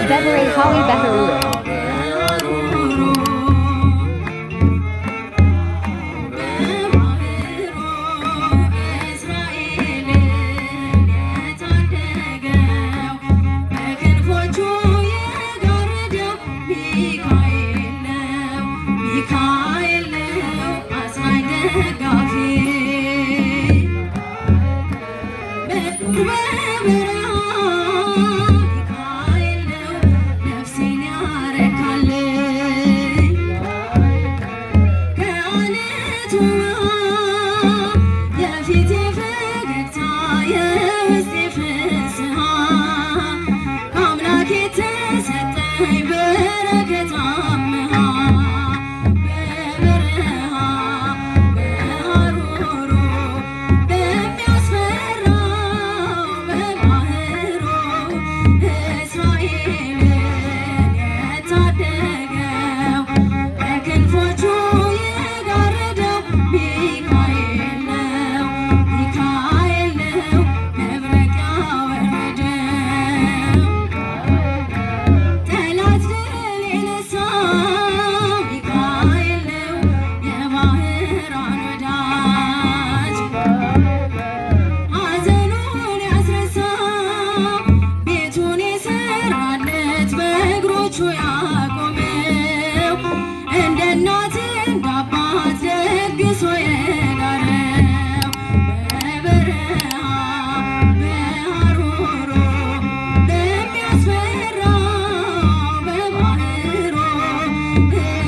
በበረሃዊ በሐሩሩ በባሕሩ እስራኤልን የታደገው በክንፎቹ የጋረደው ሚካኤል ነው፣ ሚካኤል ነው አጽናኝ ደጋፊ። በዱር በበረሃ ሚካኤል ነው ነፍሴን ያረካልኝ ከዓለቱ ውሃ። የፊቴ ፈገግታ የውስጤ ፍስሃ ከአምላክ የተሰጠኝ በረከት አምሃ። በበረሃ በሐሩሩ በሚያስፈራው በባሕሩ እስራኤልን የታደገው በክንፎቹ የጋረደው ሚካኤል ነው፣ ሚካኤል ነው መብረቅ ያወረደው። ጠላት ድል የነሳው ሚካኤል ነው የባሕራን ወዳጅ። ሐዘኑን ያስረሳው ቤቱን የሰራለት በእግሮቹ ያቆመው እንደ እናት እንደ አባት ደግሶ የዳረው። በበረሃ በሐሩሩ በሚያስፈራው በባሕሩ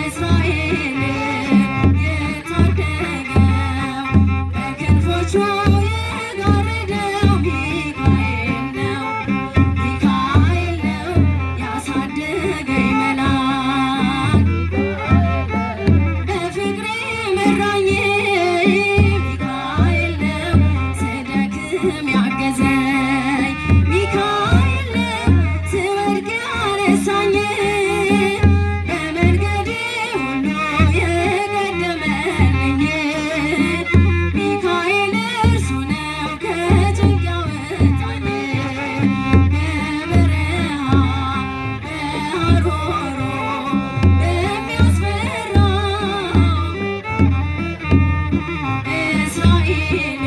እስራኤልን የታደገው በክንፎቹ የጋረደው ሚካኤል ነው፣ ሚካኤል ነው ያሳደገኝ መልአክ። በፍቅር መራኝ ሚካኤል ነው ስደክም ያገዘኝ ሚካኤል ነው ስወድቅ ያነሳኝ በመንገዴ ሁሉ የቀደመልኝ ሚካኤል እርሱ ነው ከጭንቅ ያወጣኝ። በበረሃ በሐሩሩ በሚያስፈራው እስራኤልን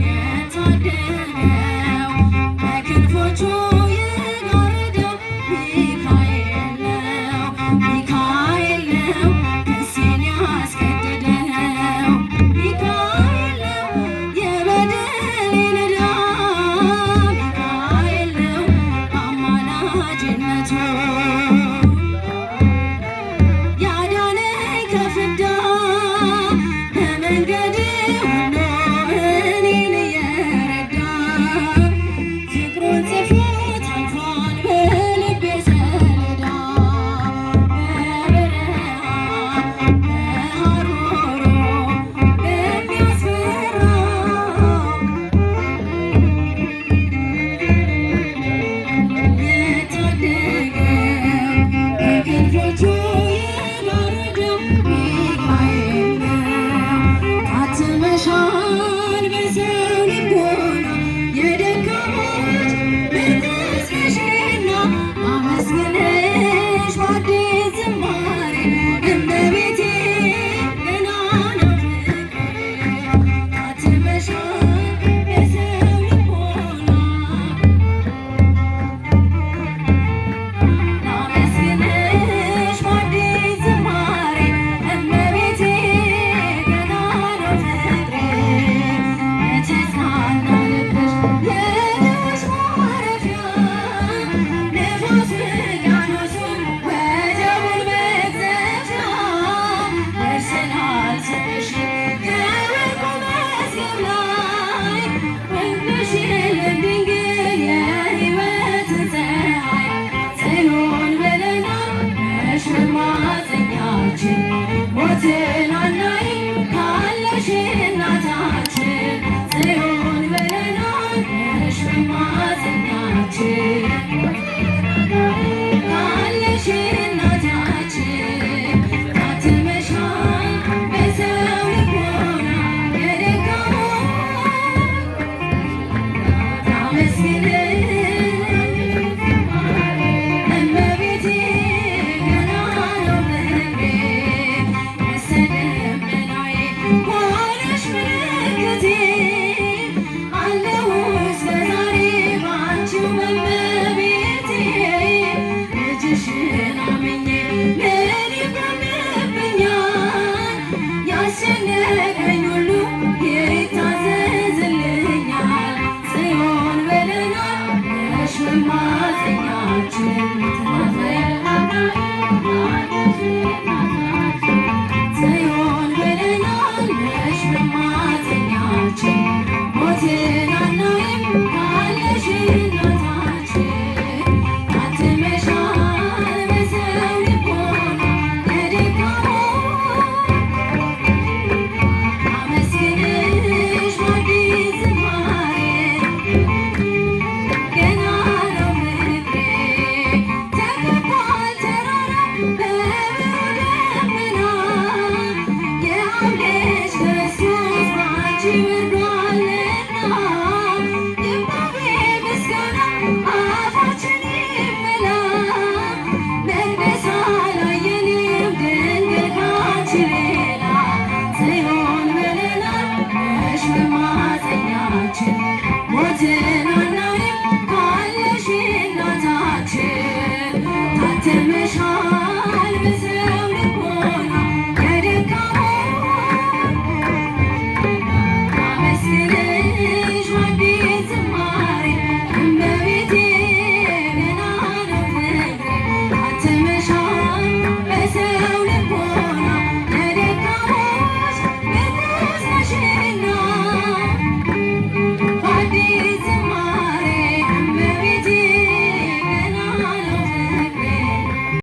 የታደገው በክንፎቹ የጋረደው ሚካኤል ነው፣ ሚካኤል ነው ክሴን ያስገደደው ሚካኤል ነው የበደሌን ዕዳ ሚካኤል ነው በአማላጅነቱ ያዳነኝ ከፍዳ። በመንገዴ ሁሉ እኔን እየረዳ ፍቅሩን ጽፎ አልፏል በልቤ ሰሌዳ። በበረሃ በሐሩሩ በሚያስፈራው የታደገው ጽዮን ብለናል ነሽ መማፀኛችን፣ ሞትን አናይም ካለሽ እናታችን። ታትመሻል በሰው ልቦና ለደካሞች፣ አመስግንሽ በአዲስ ዝማሬ። ገና ነው ፍቅሬ ተከቧል ተራራ በብሩህ ደመና፣ የአብ ልጅ ክርስቶስ በአንቺ ወርዷልና። ይባቤ ምስጋና አፋችን ይመላ፣ መቅደስ አላየንም ድንግል ካንቺ ሌላ። ጽዮን ብለናል ነሽ መማፀኛችን፣ ሞትን አናይም ካለሽ እናታችን። ታትመሻል